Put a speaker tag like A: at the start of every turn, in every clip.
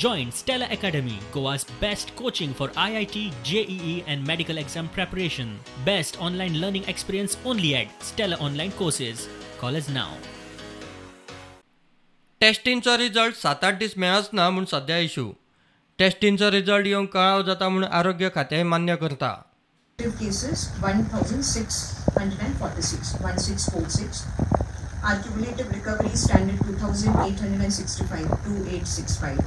A: Join Stella Academy, Goa's best coaching for IIT, JEE and medical exam preparation. Best online learning experience only at Stella Online Courses. Call us now.
B: टेस्टींचो result 7-8 दीस मेळच ना म्हूण सद्या issue. टेस्टींचो result येवंक कळाव जाता म्हूण आरोग्य खातें मान्य करता.
C: Cases 1646, 1646. Our cumulative recovery standard 2865, 2865.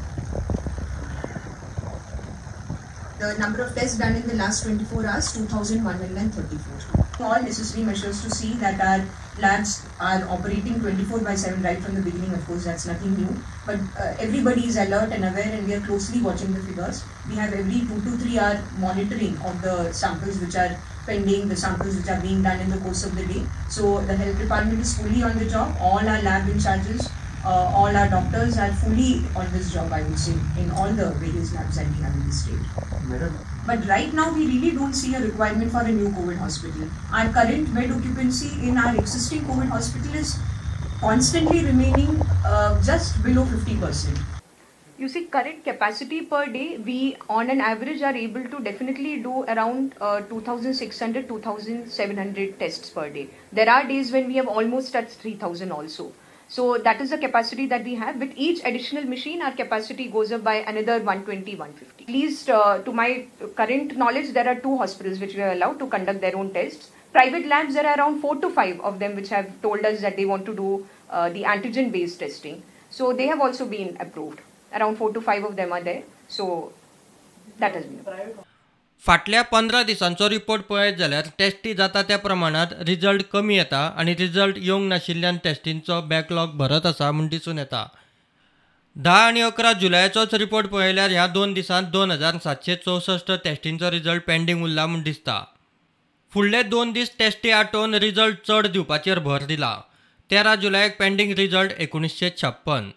C: The number of tests done in the last 24 hours, 2134. All necessary measures to see that our labs are operating 24/7 right from the beginning. Of course, that's nothing new. But everybody is alert and aware, and we are closely watching the figures. We have every 2 to 3 hour monitoring of the samples which are pending, the samples which are being done in the course of the day. So the health department is fully on the job. All our lab in charges, all our doctors are fully on this job, I would say, in all the various labs that we have in the state.
D: Madam.
C: But right now we really don't see a requirement for a new COVID hospital. Our current bed occupancy in our existing COVID hospital is constantly remaining just below 50%. You see, current capacity per day, we on an average are able to definitely do around 2,600, 2,700 tests per day. There are days when we have almost touched 3,000 also. So that is the capacity that we have. With each additional machine, our capacity goes up by another 120, 150. At least to my current knowledge, there are 2 hospitals which we are allowed to conduct their own tests. Private labs, there are around 4 to 5 of them which have told us that they want to do the antigen-based testing. So they have also been approved. Around 4 to 5 of them are there. So that has been approved.
B: फाटल्या 15 दिसांचो report पळयत जाल्यार tasty जाता त्या प्रमाणांत result कमी येता आनी रिजल्ट येवंक नाशिल्ल्यान टेस्टींचो बॅकलॉग भरत आसा म्हूण दिसून येता. 10 आनी 11 जुलयाचोच रिपोर्ट पळयल्यार ह्या 2 दिसांत 2764 टेस्टींचो रिजल्ट पेंडींग उरला म्हूण दिसता. फुडले 2 दीस टेस्टी आटोवन रिजल्ट चड दिवपाचेर भर दिला. 13 जुलयाक पेंडींग रिजल्ट 1956.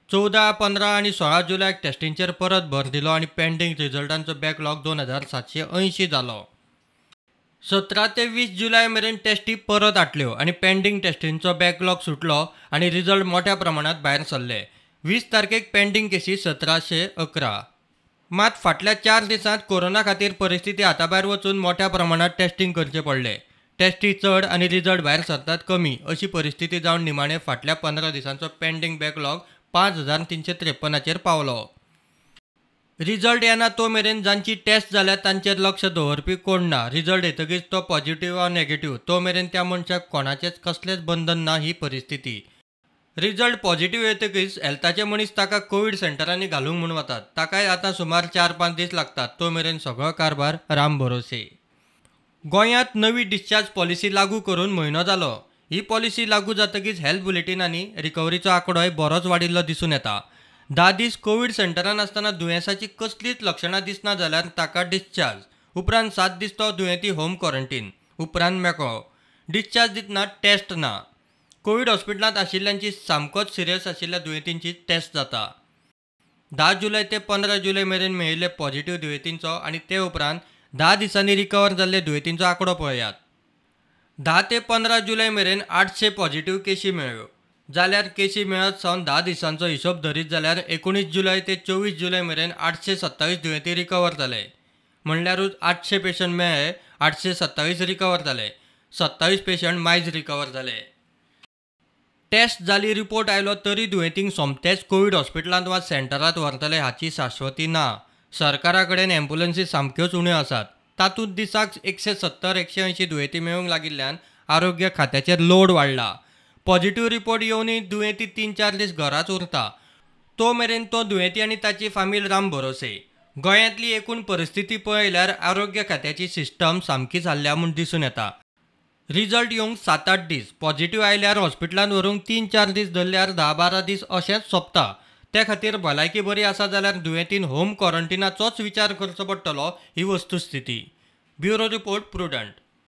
B: 14, 15 आनी 16 जुलयाक टेस्टींचेर परत भर दिलो आनी पेंडींग रिजल्टांचो बॅकलॉग 2780 जालो. 17 ते 20 जुलय मेरेन टेस्टी परत आटल्यो आनी पेंडींग टेस्टींचो बॅकलॉग सुटलो आनी रिजल्ट मोठ्या प्रमाणांत भायर सरले. 20 तारखेक पेंडींग केशी 1711. मात फाटल्या 4 दिसांत कोरोना खातीर परिस्थिती हाताभायर वचून मोठ्या प्रमाणांत टेस्टींग करचें पडलें. टेस्टी चड आनी रिजल्ट भायर सरतात कमी अशी परिस्थिती जावन निमाणें फाटल्या 15 दिसांचो पेंडींग बॅकलॉग 5353 पावलो. रिजल्ट येना तो मेरेन जांची टेस्ट जाल्या तांचेर लक्ष दवरपी कोण ना. रिजल्ट येतकीच तो पॉझिटिव्ह वा नेगेटिव्ह तो मेरेन त्या मनशाक कोणाचेच कसलेच बंधन ना ही परिस्थिती. रिजल्ट पॉझिटिव्ह येतकीच हेल्थाचे मनीस ताका कोवीड सेंटरांनी घालूंक म्हूण वतात. ताकाय आतां सुमार 4-5 दीस लागतात. तो मेरेन सगळो कारभार राम भरोसे. गोंयांत नवी डिस्चार्ज पॉलिसी लागू करून म्हयनो जालो. ही पॉलिसी लागू जातकीच हेल्थ बुलेटिनांनी रिकवरीचो आंकडोय बरोच वाडिल्लो दिसून येता. 10 दीस कोवीड सेंटरान आसतना दुयेंसाची कसलीच लक्षणां दिसना जाल्यार ताका डिस्चार्ज, उपरांत 7 दीस तो दुयेंती होम क्वॉरंटीन, उपरांत मेकळो. डिस्चार्ज दितना टेस्ट ना. कोवीड हॉस्पिटलांत आशिल्ल्यांची सामकोच सिरियस आशिल्ल्या दुयेंतींची टेस्ट जाता. 10 जुलय ते 15 जुलय मेरेन मेळिल्ले पॉझिटिव्ह दुयेंतींचो आनी ते उपरांत 10 दिसांनी रिकवर जाल्ले दुयेंतींचो आंकडो पळयात. 10 ते 15 जुलय मेरेन 800 पॉझिटिव्ह केशी मेळ्ळ्यो जाल्यार केशी मेळत सावन 10 दिसांचो हिशोब धरीत जाल्यार 19 जुलय ते 24 जुलय मेरेन 827 दुयेंती रिकवर जाले. म्हणल्यारूच 800 पेशंट मेळ्ळे, 827 रिकवर जाले, 27 पेशंट मायज रिकवर जाले. टेस्ट जाली, रिपोर्ट आयलो तरी दुयेंतींक सोमतेच कोवीड हॉस्पिटलांत वा सेंटरांत व्हरतले हाची शाश्वती ना. सरकारा कडेन एम्बुलन्सी सामक्योच उण्यो आसात. तातूंत दिसाक 170-180 दुयेंती मेळूंक लागिल्ल्यान आरोग्य खात्याचेर लोड वाडला. पॉझिटिव्ह रिपोर्ट येवनूय दुयेंती 3-4 दीस घराच उरता. तो मेरेन तो दुयेंती आनी ताची फामील राम भरोसे. गोंयांतली एकूण परिस्थिती पळयल्यार आरोग्य खात्याची सिस्टम सामकी जाल्ल्या म्हूण दिसून येता. रिजल्ट येवंक 7-8 दीस, पॉझिटिव्ह आयल्यार हॉस्पिटलांत व्हरूंक 3-4 दीस धरल्यार 10-12 दीस अशेंच सोंपता. त्या खातीर भलायकी बरी आसा जाल्यार दुयेंतीन होम क्वॉरंटिनाचोच विचार करचो पडटलो ही वस्तुस्थिती. Bureau report, Prudent.